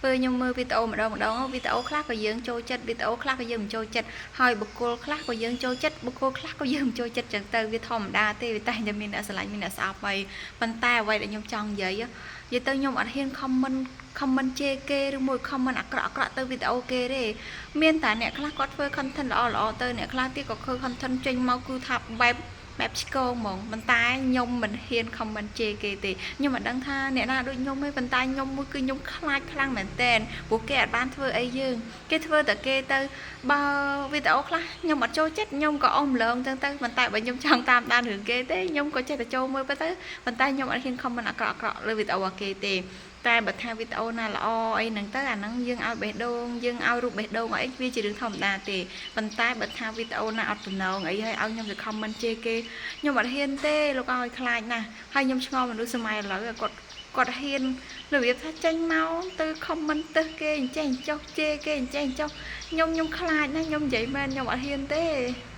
ពេលខ្ញុំមើលវីដេអូម្ដងម្ដងវីដេអូខ្លះក៏យើងចូលចិត្តវីដេអូខ្លះក៏យើងមិនចូលចិត្តហើយបុគ្គលខ្លះក៏យើងចូលចិត្តបុគ្គលខ្លះក៏យើងមិនចូលចិត្តចឹងទៅវាធម្មតាទេវាតែងតែមានអ្នកស្រឡាញ់មានអ្នកស្អប់ហើយប៉ុន្តែអ្វីដែលខ្ញុំចង់និយាយនិយាយទៅខ្ញុំអត់ហ៊ាន comment ជេរគេឬមួយ comment អាក្រក់អាក្រក់ទៅវីដេអូគេទេមានតែអ្នកខ្លះគាត់ធ្វើ content ល្អល្អទៅអ្នកខ្លះទៀតក៏ធ្វើ content ចេញមកគឺថាបែបបែបឆ្គងហ្មងប៉ុន្តែខ្ញុំមិនហ៊ាន comment ជេរគេទេខ្ញុំមិនដឹងថាអ្នកណាដូចខ្ញុំទេប៉ុន្តែខ្ញុំមួយគឺខ្ញុំខ្លាចខ្លាំងមែនទែនព្រោះគេអត់បានធ្វើអីយើងគេធ្វើតែគេទៅបើវីដេអូខ្លះខ្ញុំអត់ចូលចិត្តខ្ញុំក៏អស់ម្លងចឹងទៅប៉ុន្តែបើខ្ញុំចង់តាមដានរឿងគេទេខ្ញុំក៏ចេះតែចូលមើលទៅប៉ុន្តែខ្ញុំអត់ហ៊ាន comment អាក្រក់អាក្រក់លើវីដេអូរបស់គេទេតែបើថាវីដេអូណាល្អអីហ្នឹងទៅអាហ្នឹងយើងឲ្យបេះដូងយើងឲ្យរូបបេះដូងអីវាជារឿងធម្មតាទេប៉ុន្តែបើថាវីដេអូណាអត់តំណងអីហើយឲ្យខ្ញុំទៅ comment ជេរគេខ្ញុំអត់ហ៊ានទេលោកឲ្យខ្លាចណាស់ហើយខ្ញុំឆ្ងល់មនុស្សសម័យឥឡូវគាត់គាត់ហ៊ានរបៀបថាចេញមកទៅ comment ទៅគេអញ្ចេះអញ្ចោះជេរគេអញ្ចេះអញ្ចោះខ្ញុំខ្ញុំខ្លាចណាស់ខ្ញុំនិយាយមែនខ្ញុំអត់ហ៊ានទេ។